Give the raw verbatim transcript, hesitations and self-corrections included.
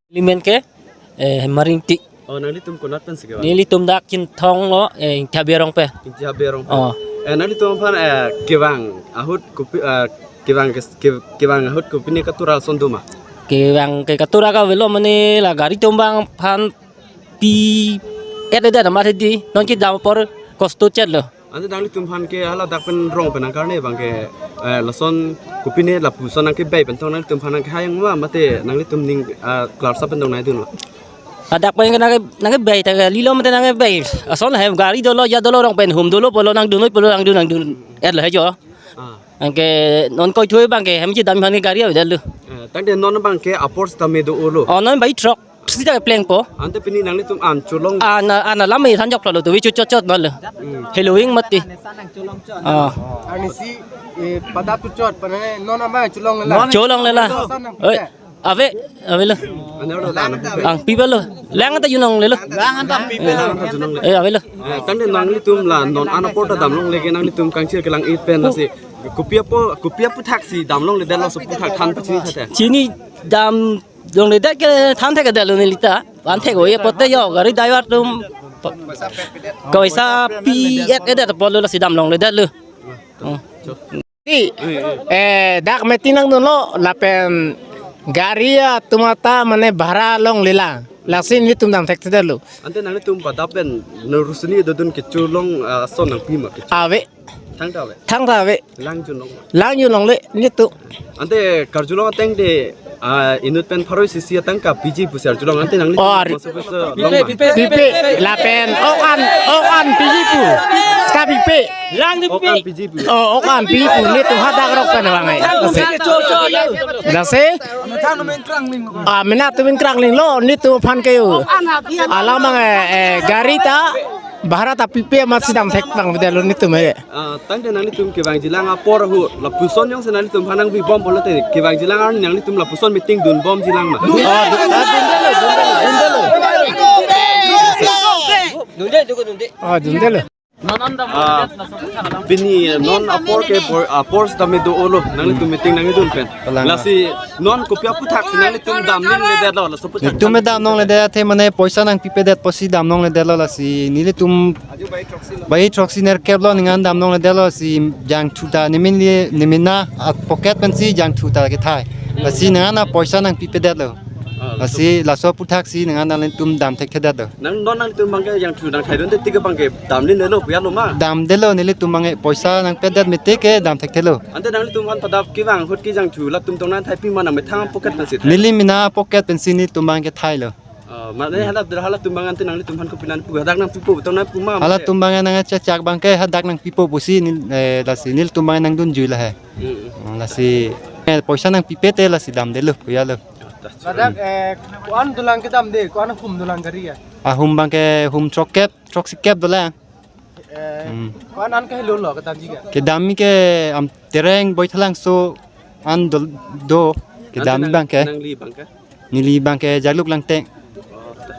Limen ke, eh, Maringti. Oh, nanglitum konat pen si kevang? Nelitum dak Chinthong lo, eh, Ingti Habe arong pen. Ingti Habe arong pen. Oh. Eh, nanglitum aphan, eh, kevang ahut kopi, eh, kevang kes-, ke-, kevang ahut kopine katura ason do ma? Kevang ke katura ke avelo, mane la gari atum abang aphan pi-et-edet amat hedi, non kedam apor kosto chot lo. Ante nanglitum aphan ke hala dak pen rong pen nangkarne abang ke, eh, lason kopine lapuson nangkebei pen tong nanglitum aphan nangkehai ma, mate nanglitum ning, ah, klarsa pen tong nangdun lo? Ladak pen ke nangke, nangkebei ta kalilo mate nangkebei. Ason hem gari dolo, ya dolo, rong pen hum dolo pulo, nangdun noi pulo, nangdun, nangdun-et lo he jo. Ah. Anke non koi thui abang ke hem chedam aphan ke gari avedet lo. Eh, tangte non abang ke apor sitame do-o lo? Oh, non bai throk sita plengpo. Ante pini nanglitum an cholong? An, an alam me than jok lo, to vi chu chot chot non lo. Hmm. Halloween mati. Ah. Arnisi, eh, padap tu chot, panane non abang cholong la. Cholong le la. Oi, ave, ave lo. Ane lo dan. Ang pi ba lo. Lang ta junong le lo. Lang ta pi ba lo. Eh, ave lo. Eh, tangte nanglitum la non an apor ta damlongle ke nanglitum kangchir kelang-it pen lasi kopi apo, kopi aphuthak si damlongledet lo, laso aphuthak than pachini tha te? Chini damlongledet ke than thekthedet lo neli ta. Van thek-o-e pote jo, gari driver atum pa-, kaisa pi-et-edet apot lo, lasi damlongledet lo. Hmm. Ti, eh, dak meeting nangdunlo, lapen gari atum ata mane bhara longle la. Lasi nelitum dam thekthedet lo. Ante nanglitum padap pen nang rusuni dodun kecho long, ah, ason nangpi ma kecho? Ave. Thangta ave? Thangta ave. Lang junong? Lang junong le, nelitum. Ante karjulong ateng de, ah, inut pen pharo isi isi atangka piji pusi arjulong, ante nanglitum Oh, ari- maso pusi long ma? Pipe, lapen, ok an, ok an piji pu. Sta pipe. Lang di Ok an pipe. Piji pu. Oh, ok an piji pu, nelitum hadak rok pen abang ai. Lasi. Lasi? Ah, mena atum ingkrangling lo, nelitum aphan ke yo. Alam abang, eh, eh, gari ta, bhara ta pipe amat si dam thek abang avedet lo nelitum he. Ah, tangte nanglitum kevangjilang apor ahut, lapuson jongsi nanglitum aphan nangpi bom pulote, kevangjilang arni nanglitum lapuson meeting dunbomjilang ma? Oh, dun-, ah, dundelo, dundelo, dundelo. Dundelo, dundelo. Oh, dundelo. Ah, pini non apor ke por, apor sitame do-o lo, nanglitum meeting nangkedun pen. Kalang. Lasi non kopi aphuthak si nanglitum damlongledet lo, laso aphuthak? Nelitum damlongledet athe mane poisa nangpipedet pusi damlongledet lo, lasi nelitum bai throksi nerkep lo ningan damlongledet lo, lasi jangthu ta nemin li, nemina a-pocket pensi jangthu ta kethai. Lasi ningan apoisa nangpipedet lo. Ah, lasi laso aphuthak si ningan nanglitum dam thekthedet lo. Nang non nanglitum abang ke jangthu nangthaidunde tik abang ke damlelo, puya lo ma? Damdelo, nelitum abang ke poisa nangpedet mete ke dam thekthelo. Ante nanglitum aphan padap kevang ahut ke jangthu latum tong nangthaipi ma, nangmethang pocket pensi thai? Neli mina pocket pensi nelitum abang ke thailo. Ah, mane hala, halatum abang ante nanglitum aphan kopi nangpu, hadak nangpipo tong nangpu ma? Halatum abang nangchechak abang ke hadak nangpipo pusi nel-, eh, lasi nelitum abang nangdunjui la he. Hmm. Hmm, lasi, eh, poisa nangpipe te lasi damdelo, puya lo. Ladak, eh, ko-an dolang kedam de, ko-an ahum dolang gari ya? Ahum abang ke hum throkkep, throksikep dolang. Eh, Hmm. ko-an an kahelo lo kedamji ke? Kedamji ke Amtereng Boithalangso an do, do kedamji abang ke. Nangli abang ke? Neli abang ke Jaluk Langteng. Oh, ta.